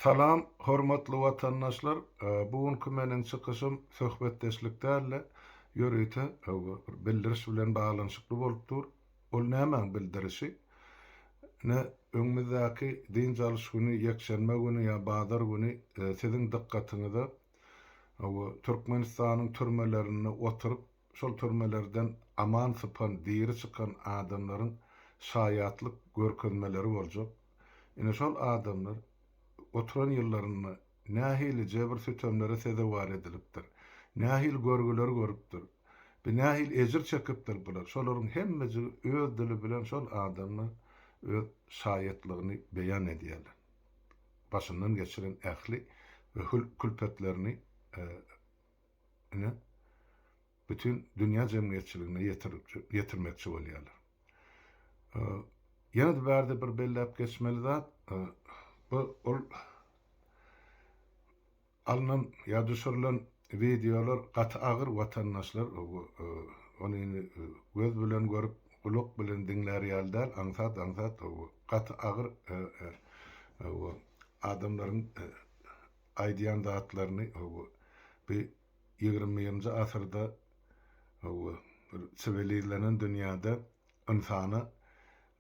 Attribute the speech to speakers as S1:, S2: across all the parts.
S1: Salam hormatly watandaşlar bu günki meniň çykyşym söhbetdeşlik dälde ýörite bir bildiriş bilen baglanyşykly bolup dur. Ol nämäň bildirişi? Ine öňümizdäki dynç alyş güni ýekşenbe güni ýa bazar güni siziň dykgatyňyza Türkmenistanyň türmelerinde oturyp şol türmelerden aman sypan, diri çykan adamlaryň şaýatlyk görkezmeleri boljak. Ine şol adamlar oturan ýyllarynda nähili jebir-sütemlere sezewar edilipdir, nähili görgüleri görüpdir, bi nähili ejir çekipdir bular, şolaryň hemmejigi öz dili bilen şol adamlar öz şaýatlygyny beýan edýärler. Başyndan geçiren ähli külpetlerini ine, bütin dünýä jemgyýetçiligine ýetirmekçi bolýarlar. Ýene-de bärde bir belläp geçmeli zat, bu ol alnan ýa düşürilen wideolar gaty agyr watandaşlar, ony indi göz bilen görüp, gulak bilen diňlär ýaly däl, aňsat-aňsat gaty agyr adamlaryň aýdýan zatlaryny hawa bi 21-nji asyrda hawa bir siwilizlenen dünýäde ynsana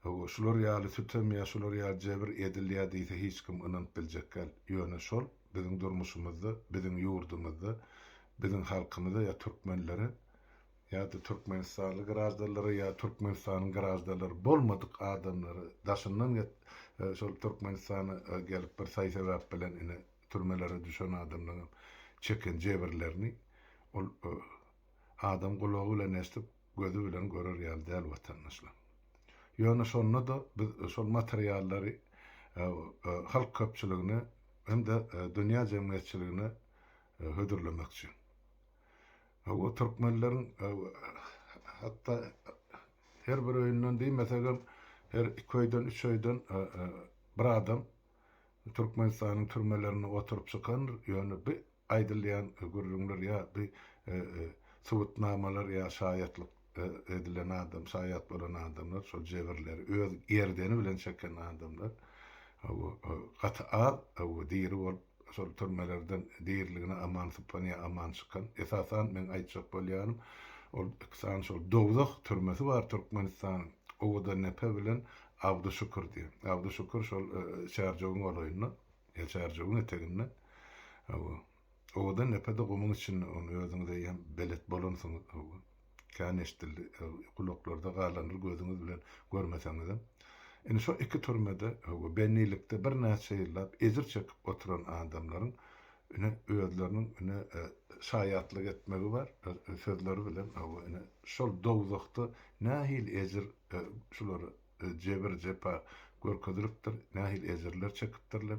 S1: hawa şular ýaly sütem ýa şular ýaly jebir edilýär diýse hiç kim ynanyp biljek däl. Ýöne şol biziň durmuşymyzda, biziň ýurdumyzda, biziň halkymyza ýa türkmenlere ýa-da türkmenistanly graždanlara ýa Türkmenistanyň graždanlary bolmadyk adamlara daşyndan şol Türkmenistana gelip bir saý-sebäp bilen ine türmelere düşen adamlaryň çeken jebirlerini ol adam gulagy bilen eşidip, gözi bilen görer ýaly däl watandaşlar. Ýöne şonda-da biz şol materiallary halk köpçüligine hem-de dünýä jemgyýetçiligine hödürlemekçi. Hawa, türkmenleriň hatda her bir öýünden diýmesegem, her iki öýden, üç öýden bir adam Türkmenistanyň türmelerinde oturyp çykandyr. Ýöne bu aýdylýan gürrüňler ýa bu subutnamalar ýa şaýatlyk edilen adam, şaýat bolan adamlar şol jebirleri öz gerdeni bilen çeken adamlar gaty az diri bolup Şol türmelerden diriligine aman sypan ýa aman çykan, esasan meň aýtjak bolýanym, ol iki sany şol dowzah türmesi bar Türkmenistanyň, Owadandepe bilen Abdyşükür diýen. Abdyşükür şol Çärjewiň golaýynda, ýa Çärjewiň eteginde. Hawa. Owadandepe-de gumuň içinde, ony özüňiz eýýäm belet bolansyňyz. Hawa. Kän eşidildi, gulaklarda galandyr gözüňiz bilen görmeseňizem. Indi şo iki türmede, bendilikde birnäçe ýyllap ejir çekip oturan adamlaryň ine özleriniň ine şaýatlyk etmegi bar, sözleri bilen hawa ine şol dowzahda nähili ejir şulara jebir-jepa görkezilipdir, nähili ejirler çekipdirler,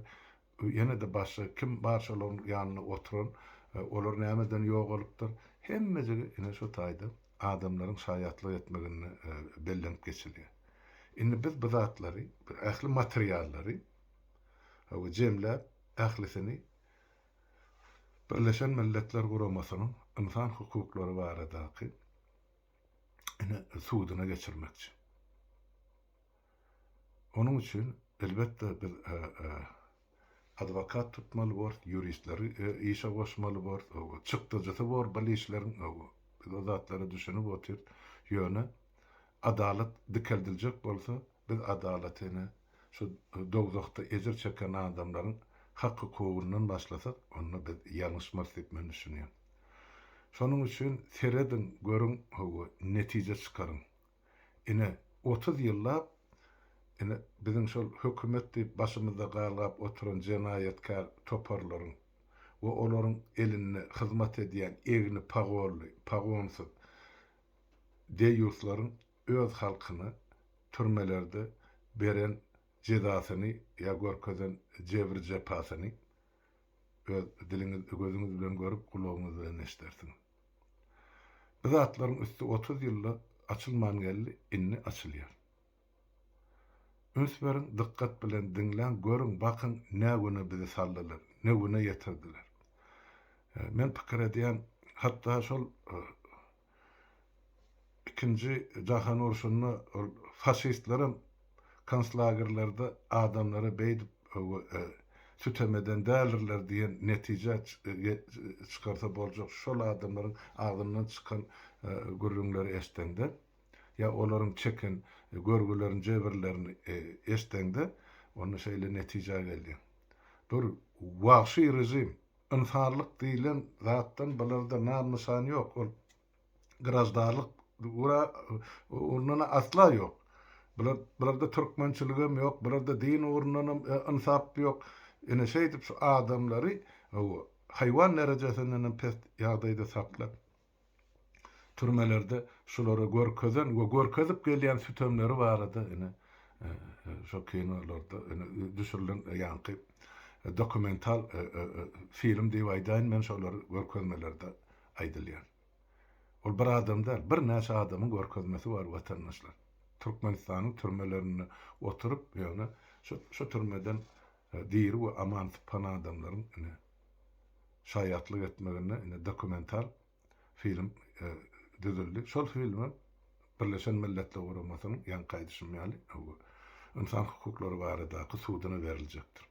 S1: Ýene-de başga kim bar şolaryň ýanynda oturan, olar nämeden ýogalypdyr? Hemmejigi ine şu taýda adamlaryň şaýatlyk etmeginde bellenip geçilýär. Indi biz bu zatlary, bu ähli materiallary hawa jemläp, ählisini Birleşen Milletler Guramasynyň ynsan hukuklary baradaky ine suduna geçirmekçi. Onuň üçin, elbetde, biz adwokat tutmaly borus, ýuristleri işe goşmaly borus, çykdajysy bor bil işleriň, biz o zatlara düşünip otyrys. Ýöne adalat dikeldiljek bolsa, biz adalaty ine şu dowzahda ejir çeken adamlaryň hak-hukugyndan başlasak, onda biz ýalňyşmarys diýip men düşünýän. Şonuň üçin serediň, görüň, hawa, netije çykaryň. Ine, 30 ýyllap, ine, biziň şol hökümet diýip başymyzda galgap oturan jenaýatkär toparlaryň we olaryň elinde hyzmat edýän egni pagonly, pagonsyz deýýuslaryň öz halkyna türmelerde beren jezasyny ýa görkezen jebri-jepasyny öz diliňiz, gözüňiz bilen görüp, gulagyňyz bilen eşidersiňiz. Bu zatlaryň üsti 30 ýylda açylman geldi, indi açylýar. Üns beriň, dykgat bilen diňläň, görüň, bakyň, nä güne bizi saldylar, ne güne ýetirdiler. Men pikir edýän, hatda şol Ikinji jahan urşunda ol faşistlerem konslagerlerde adamlara beýdip. sütem eden däldirler diýen netije çykarsa boljak şol adamlaryň agzyndan çykan gürrüňleri eşdeňde ýa olaryň çeken görgülerini, jebirlerini eşdeňde onda şeýle netijä gelýäň. Bir wagşy režim, ynsanlyk diýlen zatdan bularda nam-nyşan ýok. Ol graždanlyk ugrundan asla ýok. Bular bularda türkmençiligem ýok, bularda din ugrundanam ynsap ýok. Ine şeýdip şu adamlary haýwan derejesindenem pes ýagdaýda saklap, türmelerde şulara görkezen we görkezip gelýän sütemleri barada ine şo kinolarda ine düşürilen ýaňky dokumental film diýip aýdaýyn men şolary görkezmelerde aýdylýar. Ol bir adam däl, birnäçe adamyň görkezmesi bar watandaşlar. Türkmenistanyň türmelerinde oturyp ýöne şu şu türmeden diri we aman sypan adamlaryň ine şaýatlyk etmeginde ine dokumental film düzüldi. Şol filmem Birleşen Milletler Guramasynyň ýaňky aýdyşym ýaly ynsan hukuklary baradaky suduna beriljekdir.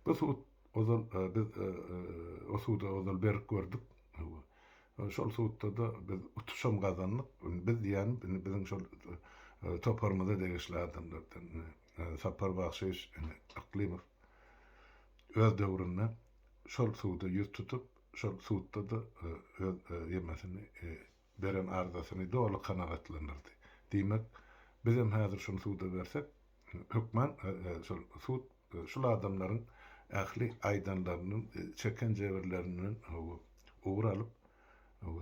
S1: Bu sud ozal biz o suda ozal berip gördük. Şol sudda-da biz utuşam gazandyk. Biz diýýänim indi biziň şol toparymyza degişli adamlardan Sapar Bagşyýewiç Yklymow öz döwründe şol suda ýüz tutup, şol sudda-da öz ýemesini beren arzasyny doly kanagatlandyrdy. Diýmek, bizem häzir şuny suda bersek, hökman şol sud şul adamlaryň ähli aýdanlaryndan, çeken jebirlerinden ugur alyp,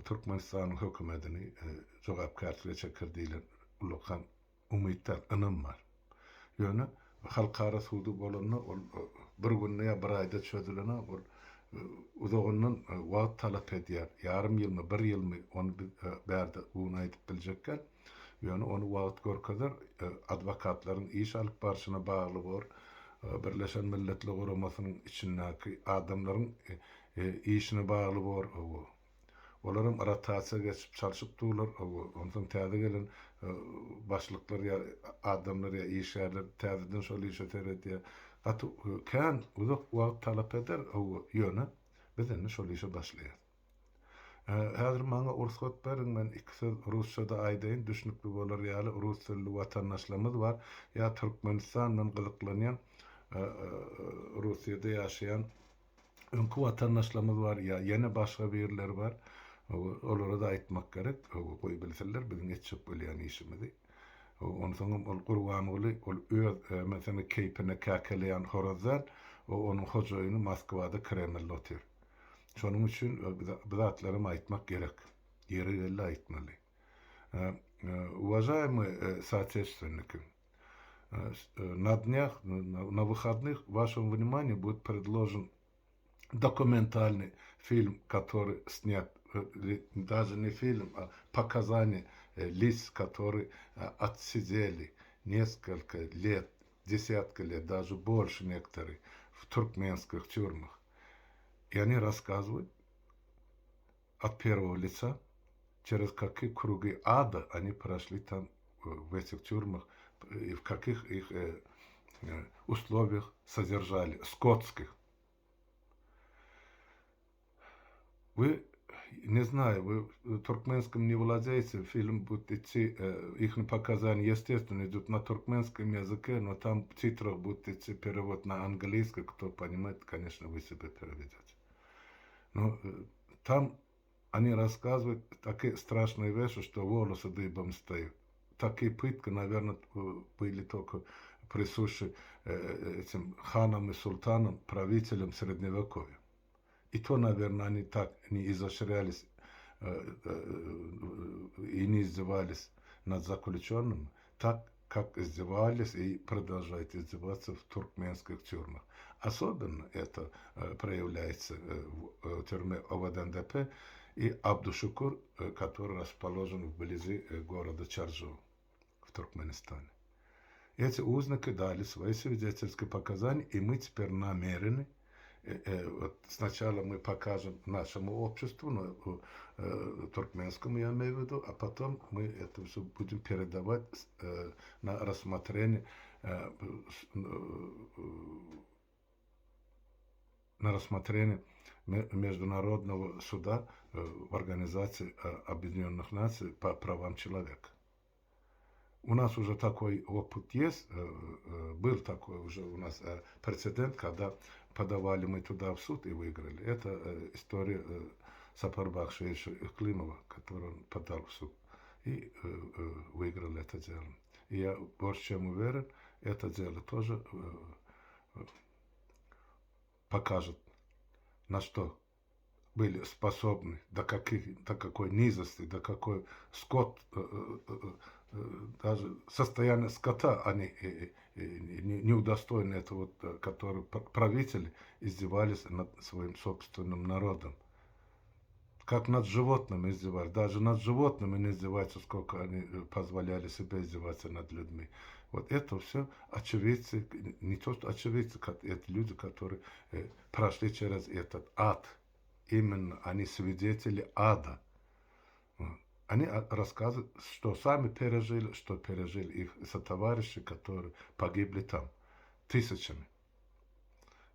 S1: Türkmenistanyň hökümetini jogapkärçilige çeker diýlen ullakan Umyt däl, ynam bar. Ýöne halkara sudy bolanda ol bir günde ýa bir aýda çözülenok, ol uzagyndan wagt talap edýär. Ýarym ýylmy, bir ýylmy, ony biz bärde bu gün aýdyp biljek däl. Ýöne ony wagt görkezer. Adwokatlaryň iş alyp barşyna bagly bor. Birleşen Milletler Guramasynyň içindäki adamlaryň işine bagly bor. Olaram rotasiýa geçip çalşyp durlar. Onsoň täze gelen başlyklar ýa adamlar ýa işgärler täzeden şol işe seredýär. Gaty kän uzak wagt talap eder, ýöne biz indi şol işe başlaýas. Häzir maňa rugsat beriň, men iki söz rusça-da aýdaýyn, düşnükli bolar ýaly rus dilli watandaşlarymyz bar ýa Türkmenistan bilen gyzyklanýan Russiýada ýaşaýan öňki watandaşlarymyz bar ýa ýene başga birileri bar. Olara-da aýtmak gerek, goý bilsinler biziň etjek bolýan işimizi. Onsoňam ol Gurbanguly ol öz meselem keýpine käkeleýän horaz däl, o onuň hojaýyny Moskwada Kremlde otyr. Şonuň üçin bu zatlaram aýtmak gerek. Ýeri geldi aýtmaly. Uwažaýmyý sootечественники, На днях, на выходных вашему вниманию будет предложен документальный фильм, который снят, даже не фильм, а показания лиц, которые отсидели несколько лет, десятки лет, даже больше некоторые, в туркменских тюрьмах. И они рассказывают от первого лица, через какие круги ада они прошли там в этих тюрьмах и в каких их условиях содержали, скотских. Вы, не знаю, вы туркменским не владеете, фильм будет идти, их показания, естественно, идут на туркменском языке, но там в титрах будет идти перевод на английский, кто понимает, конечно, вы себе переведете. Но там они рассказывают такие страшные вещи, что волосы дыбом стоят. Такие пытки, наверное, были только присущи этим ханам и султанам, правителям Средневековья. И то, наверное, они так не изощрялись и не издевались над заключенными, так, как издевались и продолжают издеваться в туркменских тюрьмах. Особенно это проявляется в тюрьме Овадандепе и Абдушукур, который расположен вблизи города Чарджоу в Туркменистане. Эти узники дали свои свидетельские показания, и мы теперь намерены, вот сначала мы покажем нашему обществу, ну, туркменскому я имею в виду, а потом мы это все будем передавать на рассмотрение. на рассмотрение Международного суда в Организации Объединенных Наций по правам человека. У нас уже такой опыт есть, был такой уже у нас прецедент, когда подавали мы туда в суд и выиграли. Это история Сапар Бахшевича Климова, который он подал в суд и выиграл это дело. И я больше чем уверен, это дело тоже покажет, на что были способны, до, каких, до какой низости, до какой скот, даже состояние скота они не удостоены этого, вот, которые правители издевались над своим собственным народом. Как над животными издевались. Даже над животными не издеваются, сколько они позволяли себе издеваться над людьми. Вот это все очевидцы, не то что очевидцы, это люди, которые прошли через этот ад. Именно они свидетели ада. Они рассказывают, что сами пережили, что пережили их сотоварищи, которые погибли там тысячами.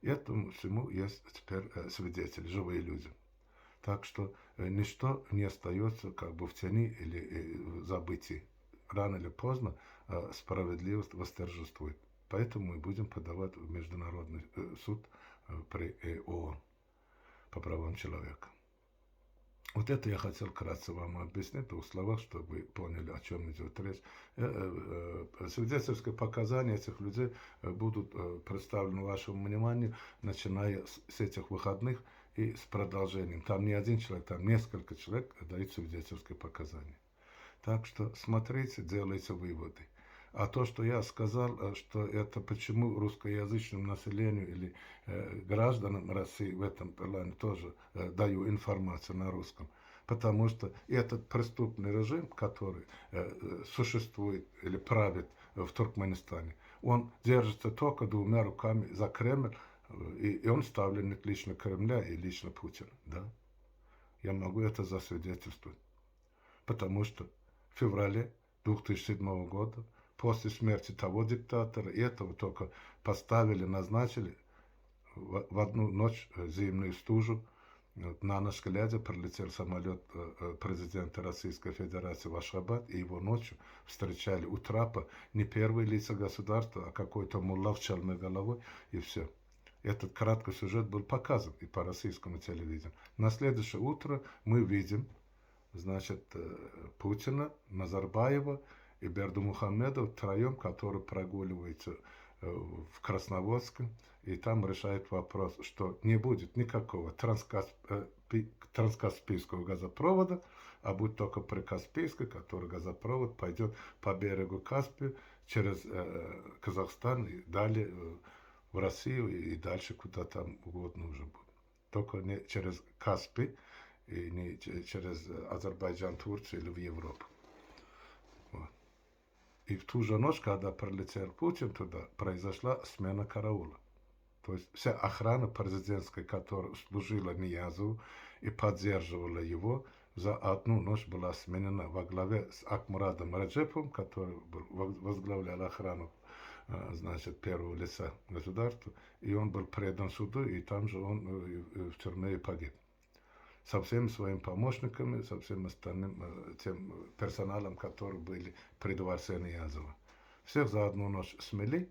S1: Этому всему есть теперь свидетели, живые люди. Так что ничто не остается как бы в тени или в забытии. Рано или поздно справедливость восторжествует. Поэтому мы будем подавать в Международный суд при ООН по правам человека. Вот это я хотел вкратце вам объяснить в двух словах, чтобы вы поняли, о чем идет речь. Свидетельские показания этих людей будут представлены вашему вниманию, начиная с этих выходных и с продолжением. Там не один человек, там несколько человек дают свидетельские показания. Так что смотрите, делайте выводы. А то, что я сказал, что это почему русскоязычному населению или гражданам России в этом плане тоже даю информацию на русском. Потому что этот преступный режим, который существует или правит в Туркменистане, он держится только двумя руками за Кремль, и он ставленник лично Кремля и лично Путина. Да? Я могу это засвидетельствовать. Потому что в феврале 2007 года, после смерти того диктатора, этого только поставили, назначили в одну ночь зимнюю стужу. На ночь глядя прилетел самолет президента Российской Федерации в Ашхабад, и его ночью встречали у трапа не первые лица государства, а какой-то мулла в чалме головой, и все. Этот краткий сюжет был показан и по российскому телевидению. На следующее утро мы видим, значит, Путина, Назарбаева и Бердымухамедова втроем, которые прогуливаются в Красноводске, и там решает вопрос, что не будет никакого транскаспийского газопровода, а будет только прикаспийский, который газопровод пойдет по берегу Каспия через Казахстан и далее в Россию и дальше куда там угодно уже будет. Только не через Каспий и не через Азербайджан, Турцию или в Европу. Вот. И в ту же ночь, когда прилетел Путин туда, произошла смена караула. То есть вся охрана президентская, которая служила Ниязову и поддерживала его, за одну ночь была сменена во главе с Акмурадом Раджеповым, который возглавлял охрану, значит, первого лица государства, и он был предан суду, и там же он в тюрьме и погиб. Со всеми своими помощниками, со всем остальным тем персоналом, которые были при дворце Ниязова. Всех за одну ночь смели.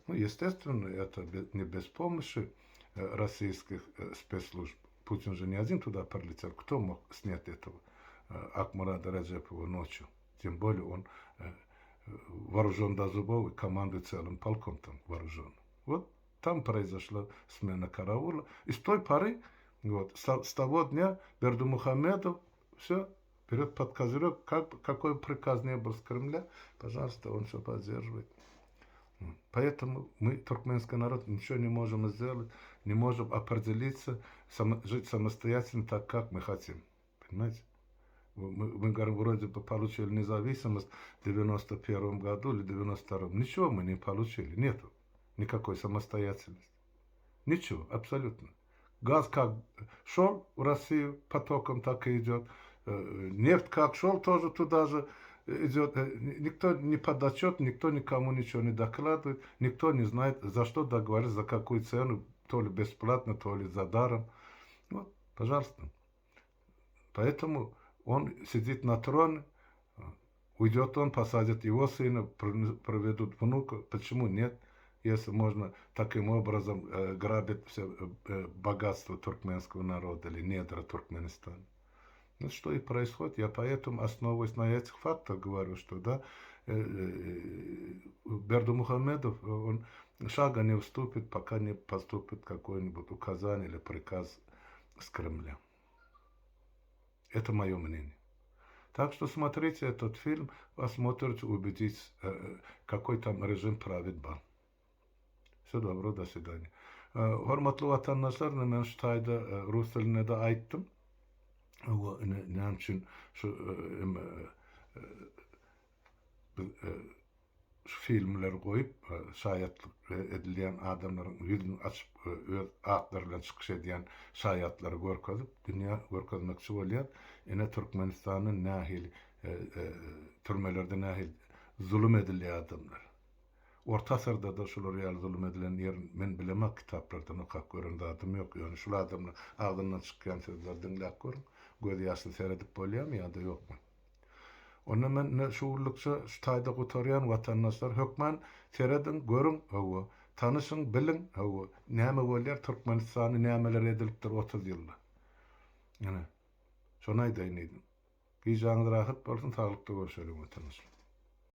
S1: Ну, естественно, это не без помощи российских спецслужб. Путин же не один туда прилетел. Кто мог снять этого Акмурада Раджепова ночью? Тем более он вооружен до зубов и командует целым полком там вооружен. Вот там произошла смена караула. И с той поры, вот, с того дня Бердымухамедов все берет под козырек, какой приказ не был с Кремля, пожалуйста, он все поддерживает. Поэтому мы, туркменский народ, ничего не можем сделать, не можем определиться, жить самостоятельно так, как мы хотим. Понимаете? Мы говорим, вроде бы получили независимость в 91 году или 92-м. Ничего мы не получили, нету никакой самостоятельности. Ничего, абсолютно. Газ как шел в Россию потоком, так и идет. Нефть как шел, тоже туда же идет. Никто не подотчет, никто никому ничего не докладывает, никто не знает, за что договорились, за какую цену. To li besplatno, to li za darом. Вот, пожалуйста. Поэтому он сидит на троне, уйдет он, посадят его сына, проведут внука. Почему нет? Если можно таким образом э, грабить все э, богатство туркменского народа или недра Туркменистана. Ну, что и происходит. Я поэтому, основываясь на этих фактах, говорю, что да, э, Бердымухамедов, он шага не уступит, пока не поступит какое-нибудь указание или приказ с Кремля. Это мое мнение. Так что смотрите этот фильм, посмотрите, убедитесь, какой там режим правит бал. Все добро, до свидания. Hormatly watandaşlar, men şu taýda rus dilinde-de aýtdym. Näme üçin şu şu filmleri goýup, şaýatlyk edilýän adamlaryň ýüzüni açyp, öz atlary bilen çykyş edýän şaýatlary görkezip, dünýä görkezmekçi bolýar. Ine, Türkmenistanda nähili türmelerde nähili zulum edilýär adamlara. Orta asyrda-da şular ýaly zulum edilen ýerini men bilemok, kitaplardan okap gören zadym ýok. Ýöne şul adamlaryň agzyndan çykýan sözleri diňläp görüň, göz ýaşly seredip bolýarmy ýa-da ýokmy? Onda men ine şu günlükçe şu taýda gutarýan watandaşlar hökman serediň, görüň, hawa, tanyşyň, biliň, hawa, näme bolýar Türkmenistanda nämeler edilipdir 30 ýylda. Ine, şony aýdaýyn diýdim. Gijäňiz rahat bolsun, saglykda görşeliň watandaşlar.